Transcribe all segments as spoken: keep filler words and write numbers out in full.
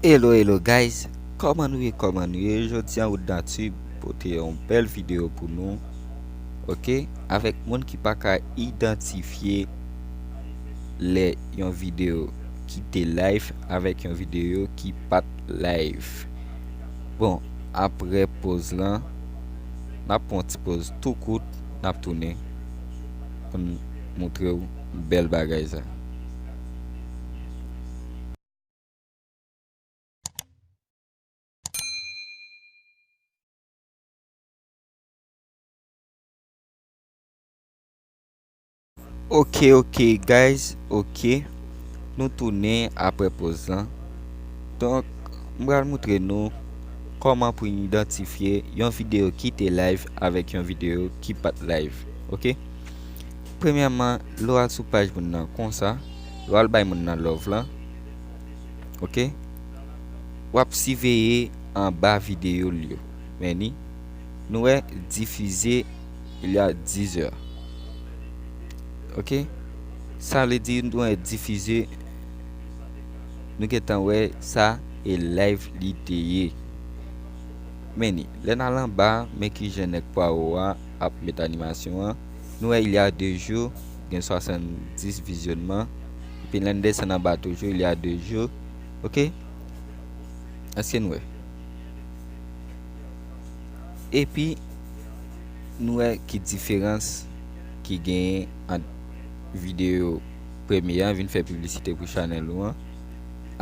Hello, hello guys, kòman nou ye, kòman nou ye? Jodi an Wood Nature pote yon bèl videyo pou nou, ok, avèk moun ki pa ka idantifye lè yon videyo kite live avèk yon videyo ki pa t live. Bon, apre poz lan, n ap pran yon ti poz tou kout, n ap tounen pou n moutre w bèl bagay sa. Ok, ok, guys, ok. Nou tounen apre poz lan. Donk, m pral moutre nou kòman pou n idantifye yon videyo ki te live avèk yon videyo ki pa t live, ok? Premyèman, lè w al sou paj moun nan konsa, lè w al bay moun nan love lan, ok? W ap siveye anba videyo l yo. Men ni, nou wè difize il y a dix heures. Ok? Sa vle di nou wè difize, nou gentan wè sa e live li te ye. Men ni, lè n al anba, men kijan nèg pwawo a ap met animasyon an. Nou wè il y a deux jours, gen swasanndis vizyònman. Epi lè n desann anba toujou, il y a deux jours. Ok? Èske n wè? Epi, nou wè ki diferans ki genyen ant videyo premye an, vin fè piblisite pou chanèl ou an,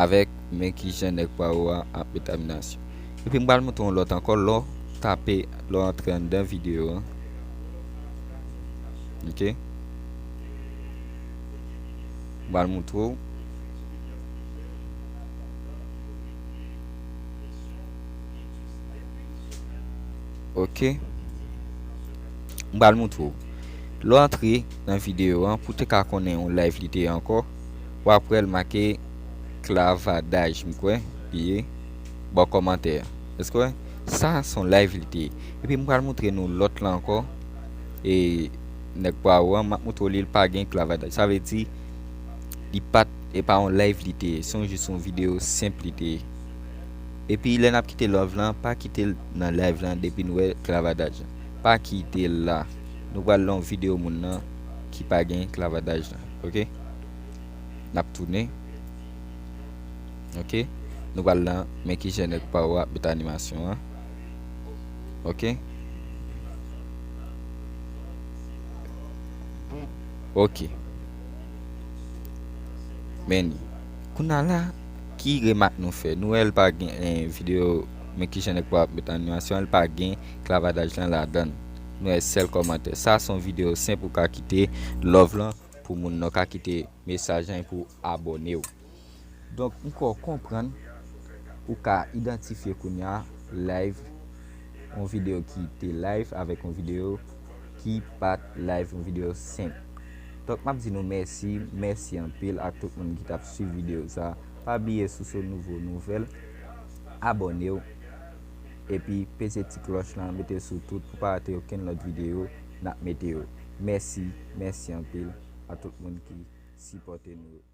avèk men kijan nèg pwawo a ap met animasyon. Epi m pral montre yon lòt ankò, lè w tape, lè w antre anndan videyo an. Ok? M pral montre w. Ok. M pral montre w. Lè w antre nan videyo an, pou w te ka konnen yon live li te ye ankò, w ap wè l make Klavadaj, m kwè, li ye, bò kòmantè a. Èske w wè? Sa se yon live li te ye. Epi m pral montre nou lòt la ankò. E nèg pwawo an, m ap montre w li, li pa gen Klavadaj. Sa vle di, li pa t, e pa yon live li te ye. Se yon jis yon videyo senp li te ye. Epi lè n ap kite love lan, pa kite l nan live lan depi n wè Klavadaj lan. Pa kite l la. Nou pral nan yon videyo moun nan ki pa gen Klavadaj lan. Ok? N ap tounen. Ok? Nou pral nan men kijan nèg pwawo a ap met animasyon an. Ok? Ok. Men ni. Kounye a la, ki remak nou fè? Nou wè l pa gen, eh, videyo, men kijan nèg pwawo ap met animasyon an, l pa gen Klavadaj lan ladan l. Nou wè sèl kòmantè. Sa se yon videyo senp ou ka kite love lan pou moun nan ka kite mesaj lan pou abòne w. Donk, m kwè w konprann, ou ka idantifye kounye a live, yon videyo ki te live avèk yon videyo ki pa t live, yon videyo senp. Donk, m ap di nou mèsi, mèsi anpil ak tout moun ki t ap swiv videyo sa. Pa bliye, si w se nouvo nouvèl, abòne w. Epi peze ti klòch lan, mete sou tout pou pa rate okenn lòt videyo n ap mete yo. Mèsi, mèsi anpil a tout moun ki sipòte nou yo.